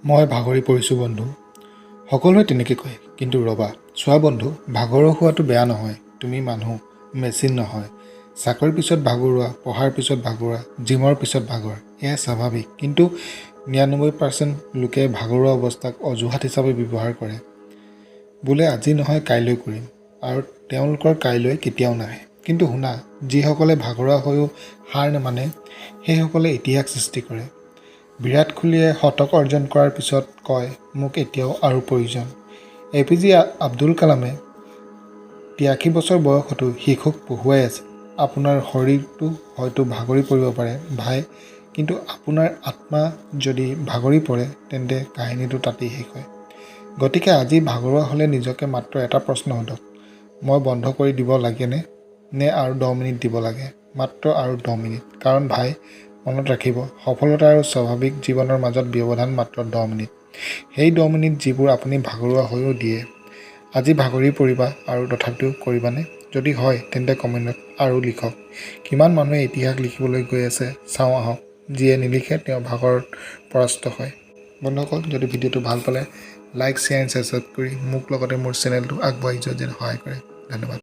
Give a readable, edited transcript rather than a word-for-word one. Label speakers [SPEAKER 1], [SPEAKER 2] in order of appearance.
[SPEAKER 1] মই ভাগৰি পৰিছোঁ বন্ধু। সকলোৱে তেনেকৈ কয়, কিন্তু ৰ'বা, চোৱা বন্ধু, ভাগৰুৱা হোৱাটো বেয়া নহয়। তুমি মানুহ, মেচিন নহয়। চাকৰিৰ পিছত ভাগৰুৱা, পঢ়াৰ পিছত ভাগৰুৱা, জিমৰ পিছত ভাগৰ, এয়া স্বাভাৱিক। কিন্তু 99% লোকে ভাগৰুৱা অৱস্থাক অজুহাত হিচাপে ব্যৱহাৰ কৰে। বোলে আজি নহয় কাইলৈ কৰিম, আৰু তেওঁলোকৰ কাইলৈ কেতিয়াও নাহে। কিন্তু শুনা, যিসকলে ভাগৰুৱা হৈও হাৰ নামানে, সেইসকলে ইতিহাস সৃষ্টি কৰে। বিৰাট কোহলীয়ে শতক অৰ্জন কৰাৰ পিছত কয়, "মোক এতিয়াও আৰু প্ৰয়োজন।" এ.পি.জে. আব্দুল কালামে 83 বছৰ বয়সতো শিশুক পঢ়ুৱাই আছিল। আপোনাৰ শৰীৰটো হয়তো ভাগৰি পৰিব পাৰে ভাই, কিন্তু আপোনাৰ আত্মা যদি ভাগৰি পৰে, তেন্তে কাহিনীটো তাতেই শেষ হয়। গতিকে আজি ভাগৰুৱা হ'লে নিজকে মাত্ৰ এটা প্ৰশ্ন সোধক, মই বন্ধ কৰি দিব লাগেনে, নে আৰু 10 মিনিট দিব লাগে? মাত্ৰ আৰু 10 মিনিট। কাৰণ ভাই, মনত ৰাখিব, সফলতা আৰু স্বাভাৱিক জীৱনৰ মাজত ব্যৱধান মাত্ৰ 10 মিনিট। সেই 10 মিনিট যিবোৰ আপুনি ভাগৰুৱা হৈও দিয়ে। আজি ভাগৰি পৰিবা আৰু তথাপিও কৰিবানে? যদি হয়, তেন্তে কমেণ্টত "আৰু" লিখক। কিমান মানুহে ইতিহাস লিখিবলৈ গৈ আছে চাওঁ আহক। যিয়ে নিলিখে, তেওঁ ভাগৰত পৰাস্ত হয়। বন্ধুসকল, যদি ভিডিঅ'টো ভাল পালে লাইক, শ্বেয়াৰ এণ্ড ছাবস্ক্ৰাইব কৰি মোক লগতে মোৰ চেনেলটো আগবঢ়াই যোৱাত যেন সহায় কৰে। ধন্যবাদ।